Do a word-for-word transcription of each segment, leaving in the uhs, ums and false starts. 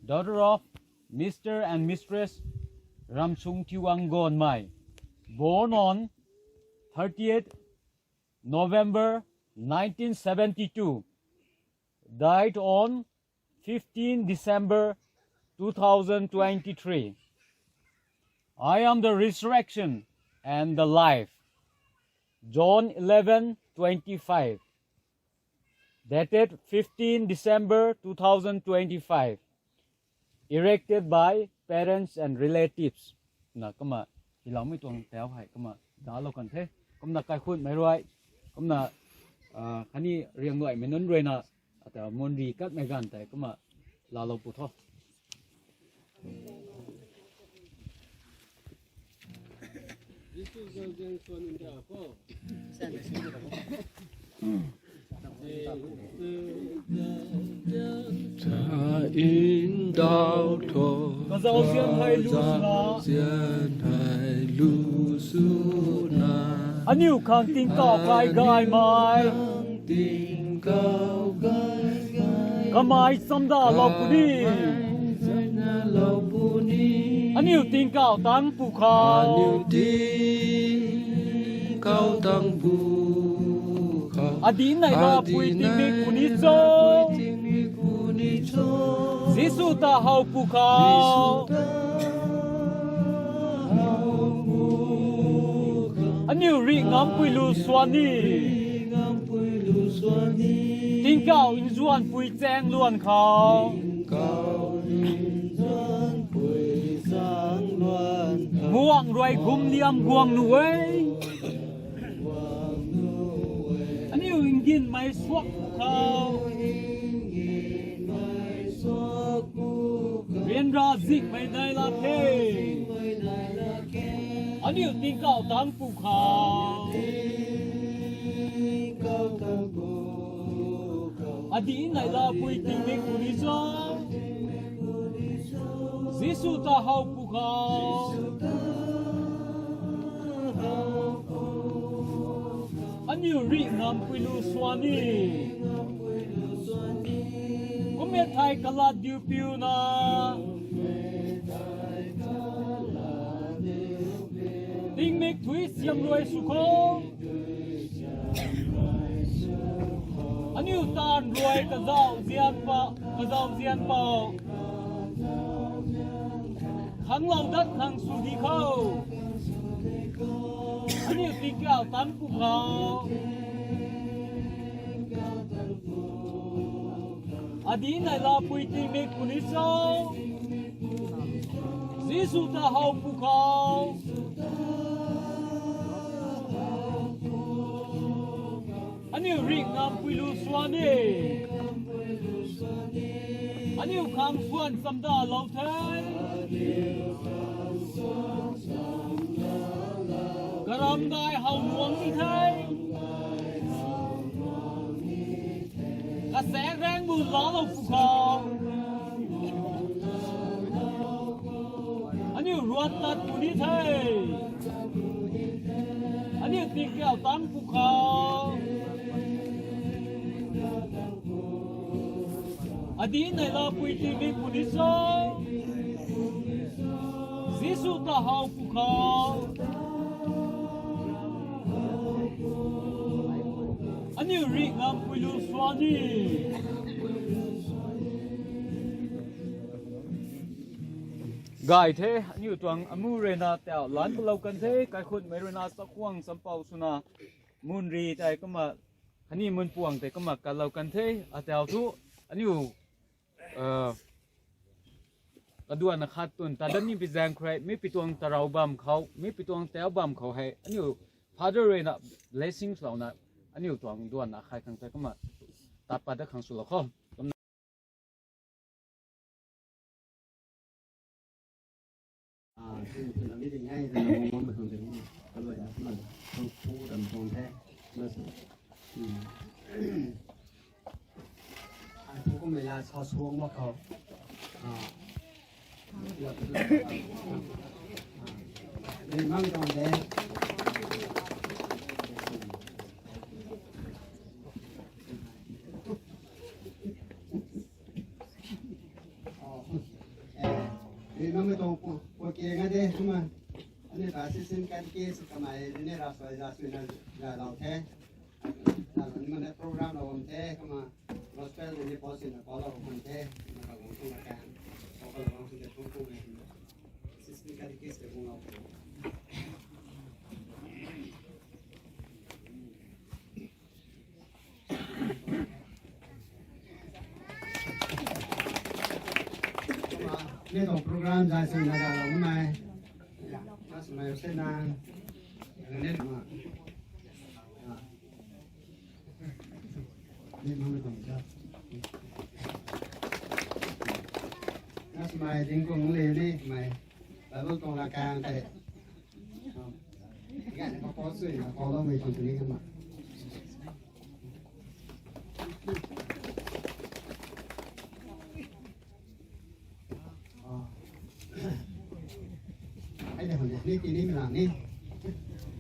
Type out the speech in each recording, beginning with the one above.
daughter of Mister and Mistress Ramsung Thiwang Gonmei, born on thirtieth November nineteen seventy-two, died on fifteenth December two thousand twenty-three. I am the resurrection and the life. John eleven twenty-five. Dated fifteenth December two thousand twenty-five. Erected by parents and relatives. Na kumna, hiloumei tuang tau hei kumna dalou kan the. Kumna kaikhunmei rui, kumna, ah, khatni riangluaimei nunc ruina, ata munri katmei ganv tei kumna laalou pu tho. Kazauzian hei lu suna. Aniu khang tingkauh kai gaymei. Kamei chamdalou puni. Aniu tingkauh tang pu khou. Adih nai lapui tingmik puni cho. Jisu ta how pu khou. Aniu rih ngampui lu swan ni. Tingkauh nzuanpui chaeng luan khou. Muang rui gum liam guang nu e. Aniu nginmei suak khou. Ryanra zingmei nai lak khe. Aniu tingkauh tang pu khou. Adih nai lapui tingmik puni cho. Jisu ta how pu khou. Aniu rih ngampui lu swan ni. Kum e thei kalat diu piuna. Tingmik thui siam rui sw khou. Aniu taanv rui kazauzian pa, kazauzian pou. Khanglou dat khang sw di khou. Aniu tingkauh tang pu khou. Adih nai lapui tingmik puni cho. Jisu ta how pu khou. Aniu rih ngampui lu swan ni. Aniu khang swan chamdalou the. Karamdai how nuang ni the. Kasaek rang bu laalou pu khou. Aniu ruat tat puni the. Aniu tingkauh tang pu khou. Adih nai lapui tingmik puni cho. Jisu ta how pu khou. Aniu rih ngampui lu swan ni. Gay the, aniu tuang amu ruina tau lan palou kan the, kaikhunmei ruina chakhwang champou swna, munri tei kumna, khatni munpuang tei kumna kalou kan the, atau thu, aniu, kaduan akhat tun, tadan ni pi zaeng khou rui, mi pi tuang tarou bam khou, mi pi tuang tau bam khou hei, aniu Father ruina blessings louna, aniu tuang duan akhat khang tei kumna, tat pat dat khang swlou khou. Ki sw kamei ni ra soi za sui na za lau the. Na ni mana program lau bam the, kumna gospel ni post na pau lau bam the, na ka bam tu na kan, pau ka lau bam tu de tu tu me. Assistant catechist de bung lau. Kumna ni tuang program zai sui na za lau bam e. Ya, na sw mai se na. Ya, ni ma. Ya. Ni ma na tuang za. Na sw mai ding kung le ni mai. Bible tuang la kan te. Ya, ni pa post sui na pau lau mei tuang tu ni kumna. Ai de hon de ni ti ni mi lang ni.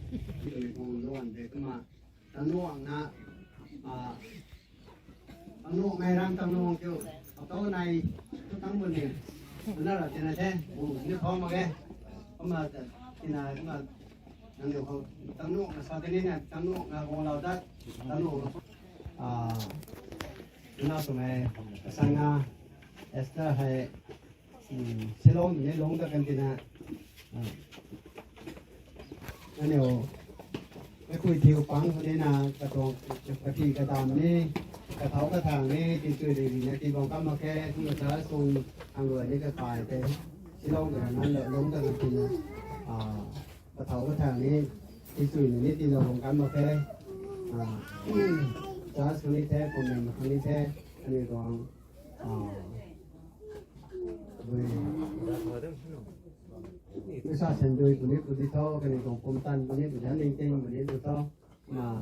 Ni kung luan de kumna. Tangnuang na, ah, tangnuang nai ram tangnuang kiu, atau nai, tu tang bun ni, na ra tina the, bu ni khou mak ge, kumna, tina, kumna, nang diu khou, tangnuang na sa tini na, tangnuang na gong lau dat, tangnuang, ah, na sw hei, asang na, Esther hei, Hmm, Shillong ni lung ta kan tina. Ah. Aniu, mei pui thiu pang khou ni na, katuang, kati kadam ni, kathau kathang ni, ti chui ri ri na, ti bang kam mak khe, kum na sa sung, ang rui ni kakai te. Shillong ta kan na lung ta kan tina. Ah, kathau kathang ni, ti chui ni, ni ti lou bang kam mak khe. Ah, sa sung ni the, kum ni mak ni the, aniu tuang. Ah. Rui. Rui sa sandui puni puni tho, kani tuang pumtan puni puni, ning ting puni tu tho. Ma,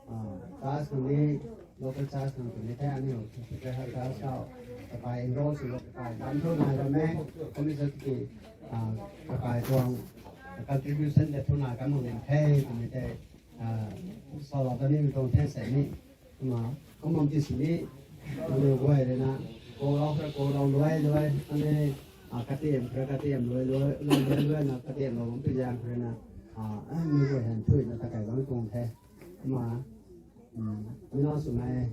ah, church puni, local church puni puni the, aniu, secretary church khou, kakai enroll sw lou kakai, dam thu nai ram e, commission ki, ah, kakai tuang, contribution de thu nai kam hung ling the, puni the, ah, sa lou ta ni mi tuang the se ni. Kumna, kum bam ti sini, aniu guay rui na, kou rau khra kou rau luai luai, ani, ah, katiam khra katiam luai luai, luai luai luai na katiam lou bam pi zang khra na, ah, ah, mi guay han thui na ta kai bam tuang the. Kumna, um, mi na sw mei,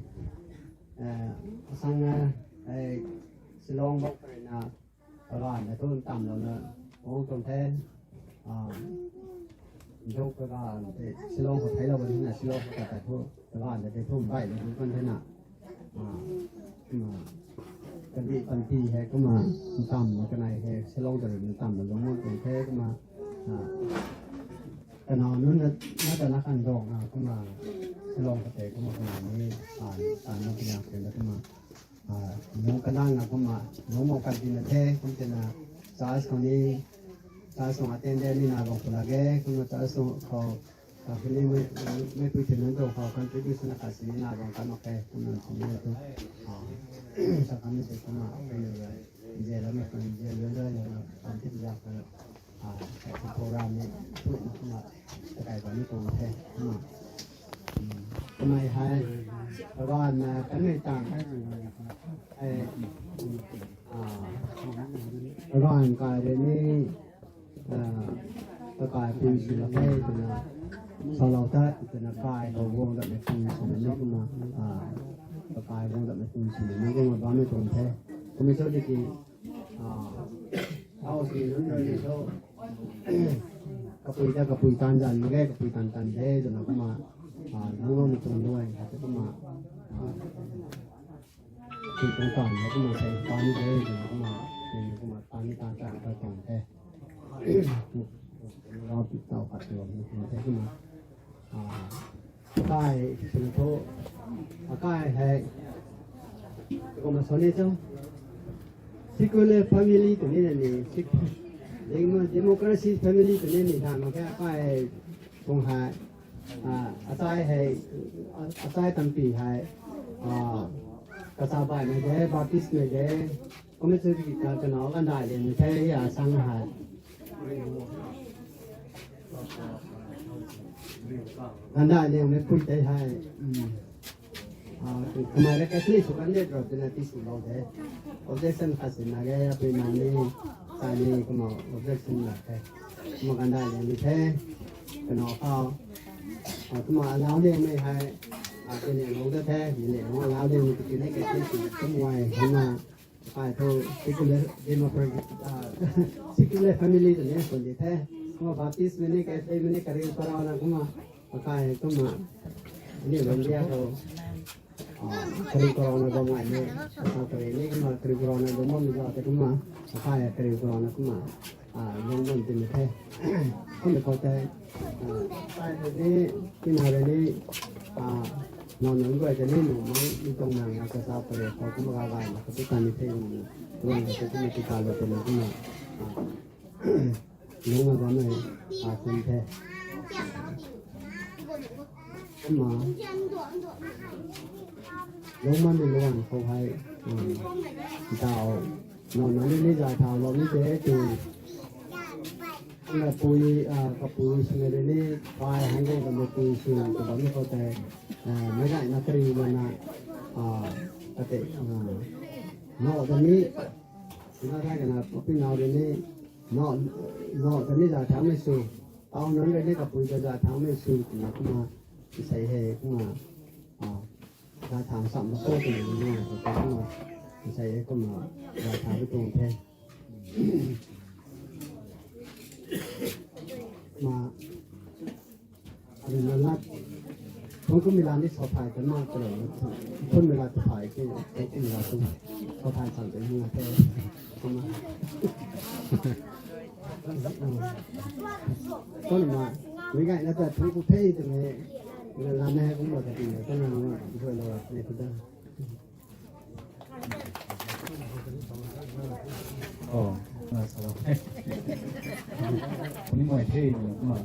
eh, asang na, eh, Shillong bam khra na, Kaganv na thu tam lou na, ong tuang the, ah, Jok kaganv te, Shillong khou thei lou bam na, Shillong khou ta thu, kaganv na te thu bai lou bam kan the na. Ah, kumna, kandih panty hei kumna, tam na kanei hei, Shillong ta na tam na lung bam tuang the kumna, ah, kana nunc na, na ta na kan dong na kumna, Shillong khou te kumna, kumna ni, ah, tan na pina kumna. Ah, nung kanang na kumna, nung mau kan tina the, kum tina, church khou ni, church khou attendance ni na bang pula ge, kumna church khou, ah, kuni mei, mei pui tina tu khou contribution na kasi ni na bang kan mak khe, kumna sini tu, ah, sa kan ni se kumna, kumna, je la mei kan, je la la la, kan ti ja kan. Ah, program ni tu na kumna, takai bam ni tuang the, kumna. Hmm, kamei hei, kaganv na kanmei tang, hei, ah, kaganv kai rui ni, ah, kakai pui sw la the, twna, salou ta, twna kai khou guang dat mei pui sw la ni kumna, ah, kakai guang dat mei pui sw la ni kumna bam ni tuang the. Kumna cho di ki, Ah, au si nunc rui ni thu, kapui ta kapui tan zan mak ge, kapui tan tan de, twna kumna, ah, nunc lou ni tuang duai, khat kumna, ah, kapui tuang tan de, kumna sei tan de, twna kumna, kumna tan ni tan tan ta tuang the. Rau pi tau khat tuang ni tuang the kumna. Ah, akai, sini thu, akai hei, kumna sw ni cho. Secular family tw ni na ni, sec-, demo-, democracy family tw ni ni than mak khe akai tuang hei, ah, achai hei, ah, achai tampi hei, ah, kachabaihmei de, Baptistmei de, Kumna chu ki ta, kanac gandai liangmei the, ya sang hei. Gandai liangmei pui tei hei. Hmm. Ah, kamei le Catholic sw kan de bro, twna ti sw lou de. Objection khat si na ge, apui nang ni, sa ni, kumna objection na the. Kumna kandai liangmei the. Kanow khou. Ah, kumna alau liangmei hei. Ah, kaniw lou da the. Kaniw lou alau liangmei tu kini kei the. Kumna hana. Kai thu secular, Dimapur, ah, secular family tu ni sw di the. Kumna Baptist mei ni, Catholic mei ni, kariu karana kumna. Kai kumna. Ni India tu. Ah, kariu karana bam ngai ni. Sa kariu ni kumna kariu karana bam bam ni za te kumna. Kai kariu karana kumna. Ah, yong bam ti ni the. Kumna khou te. Ah, kai ni, tina ni, ah, nau nunc guay ta ni, nunc mang, ni tuang nang, na ka sa pare, khou kumna ga gay, na ka tu kan ni the, nunc, tuang na ka tu na ti ka lo te na kumna, ah, lung na bam e, ah, kun the. Kumna, lung man ni luan khou hei, um, dau, nau nunc ni, ni zay thau lo ni te, tu, Kapui, ah, kapui sing rui ni, pai hang go kapui sing, kabam ni khou tei, ah, meic gayna kariu mana, ah, kate, ah, no da ni, na thai kana, pi nau rui ni, no, no da ni za thangmei sw, tau nunc rui ni kapui ta za thangmei sw, na kumna, sei hei, kumna, ah, za thang sam na khou tei ni, kumna, sei hei, kumna, za thang tuang the. Ma, ani na lat. Phung kum mila ni sa thai kan ma, kala phung mila ta thai ke, phung kum mila tu sa thai san te ni na te. Kumna. Kumna, meic gayna ta phung kum the tu ni, na la na kumna ta ti na, kumna, kumna, kumna, kumna, kumna. Oh, na salou. Ni mai the, na kumna,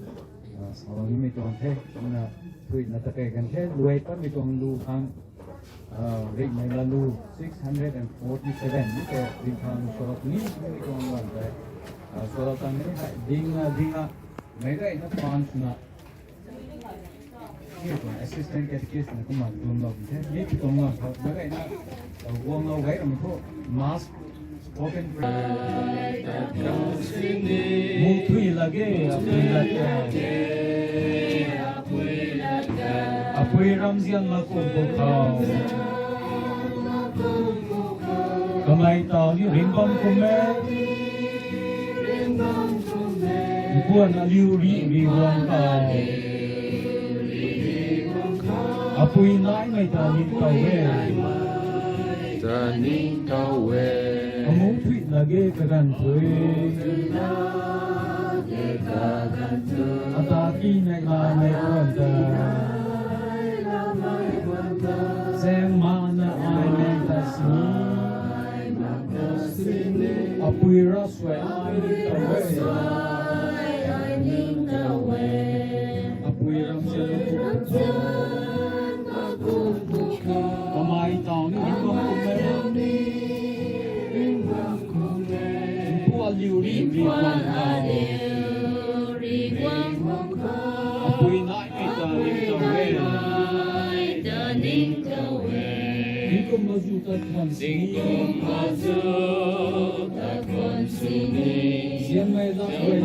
ah, salou nimei tuang the, na thui na ta kai kan the, luai patmei tuang lu khang, ah, rik mei la lu, six hundred and forty-seven, ni te rik khang salou ni, nimei tuang wan te, ah, salou tang ni, ding na, ding na, meic gayna pan swna, Assistant Catechist na kumna dun lou the. Ni tuang na, meic gayna, uh, guang lou gay ram thu, Mass spoken prayer. Mu thui lak ge, apui lak ge. Apui ramzian ma kum pu khou. Kamei tau ni ring bam kum e. Mpuan aliu ri ri guang khou. Apui naimei ta ningtow e. Ta ningtow e. Amu thui lak ge kaganv thui. Ata ki nei la nei puan ta. Zaeng mana ai nei ta sini. Apui ra suai ai ningtow e. Apui ramzian kamei tau ni ring bam kum e. Mpuan aliu ri ri guang khou. Apui naimei ta ningtow e. Tingkum mazu ta than sini. Nzianmei zat guay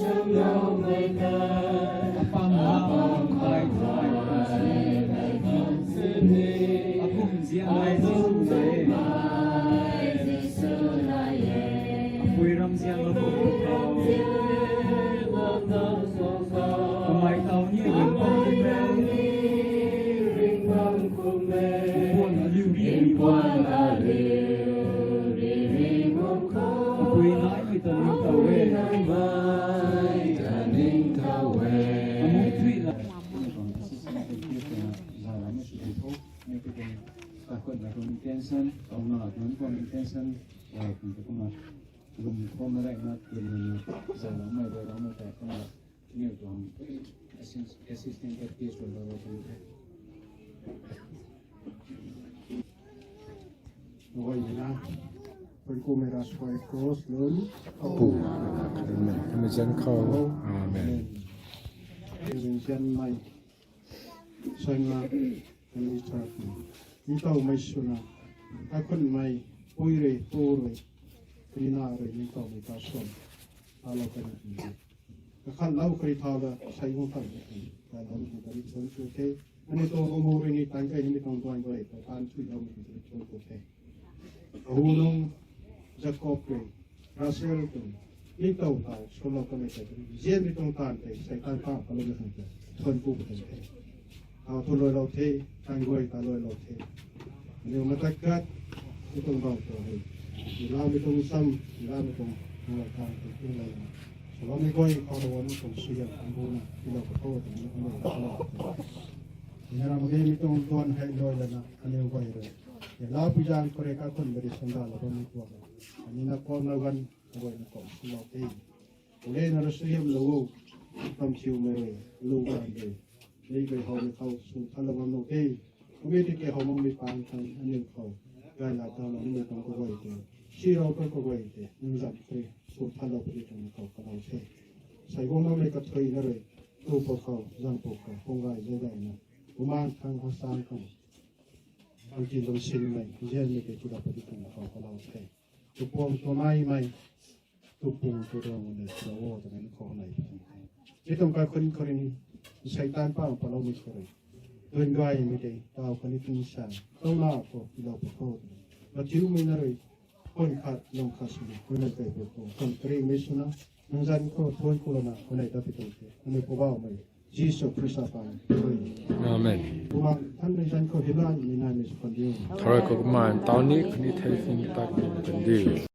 chamloumei ta. Apam lam bai thai. Akum nzianmei Jisu nai e. Apui ramzian la kum pu khou. Kamei tau ni ring bam kum e. Mpuan aliu ri ri guang khou. Apui naimei ta ningtow e. Amu thui lak. Intention, intention, Assistant Catechist. Pu. Amen. Amen. Amen. Amen. Ningtowmei swna, kaikhunmei pui rui, pu rui, rina rui ningtowmei ta suan. Thalou kani tei, kakhat lou kari thau da, sai guang khang tei, ta lou ni tari thuan ku the. Ani tuang umu rui ni tan kai ni tuang duan guay, ta tan thui lou ni tari thuan ku the. Ahu nung Jacob rui, Rachel tuang, ni tau tau, solo kami tei, zian ni tuang tan tei, sai tan pa, kalou ni tang tei, thuan ku the. Tau thu loi lou the, tan guay ta loi lou the. Ani matak kat, ni tuang bau tau hei. Ni lau ni tuang sam, ni lau ni tuang, ni lau tang tei, tuang lai na. Solo ni guay, kau lou ni tuang suyan, ang bu na, ni lau ka tho, ni lau ka tho. Ni ram ge ni tuang duan hei loi lana, ani guay rui. Ni lau pi zang kore ka khun bari sanda la bam ni tuang. Ani na kau na gan, guay na kau, solo the. Ule na rui suihiam lou o, kam siu mei rui, lu gan rui. Ni guay hou ni khou, su than lou bam lou the. Kami tiki hou mam mi pang tang, ani khou. Gay la tang lou ni tuang kaguay tei. Si rou ka kaguay tei, nang zam tei, su than lou puni tuang khou kalou the. Sai guang mam mi kathui na rui, tu po khou, zang po khou, hung gay zay gay na. Kumang thang ho sang khang. Bang ti lung sin mei, zian mei tei tu lou puni tuang khou kalou the. Tu pung tu nai mei, tu pung tu rong ne, tu lou o, tu nai khou nai. Ni tuang kai khun khou ni, sai tan pa palou ni khou rui. Tun gay mei tei, tau kani tun san, tau na khou, tu lou pa khou. Ba tiu mei na rui, khun khat, lung khat sini, khun nai kai pa khou. Khun kari mei suna, nang zan khou, thuan ku lana, khun nai ta pi tuang the. Ani Poubauhmei, Jisu Khrista pang. Amen. Kumang, than mei zan khou, hiblan, ni nai mei su kan diu. Tharai khou kumang, tau ni, kani thei sini tak ni kan diu.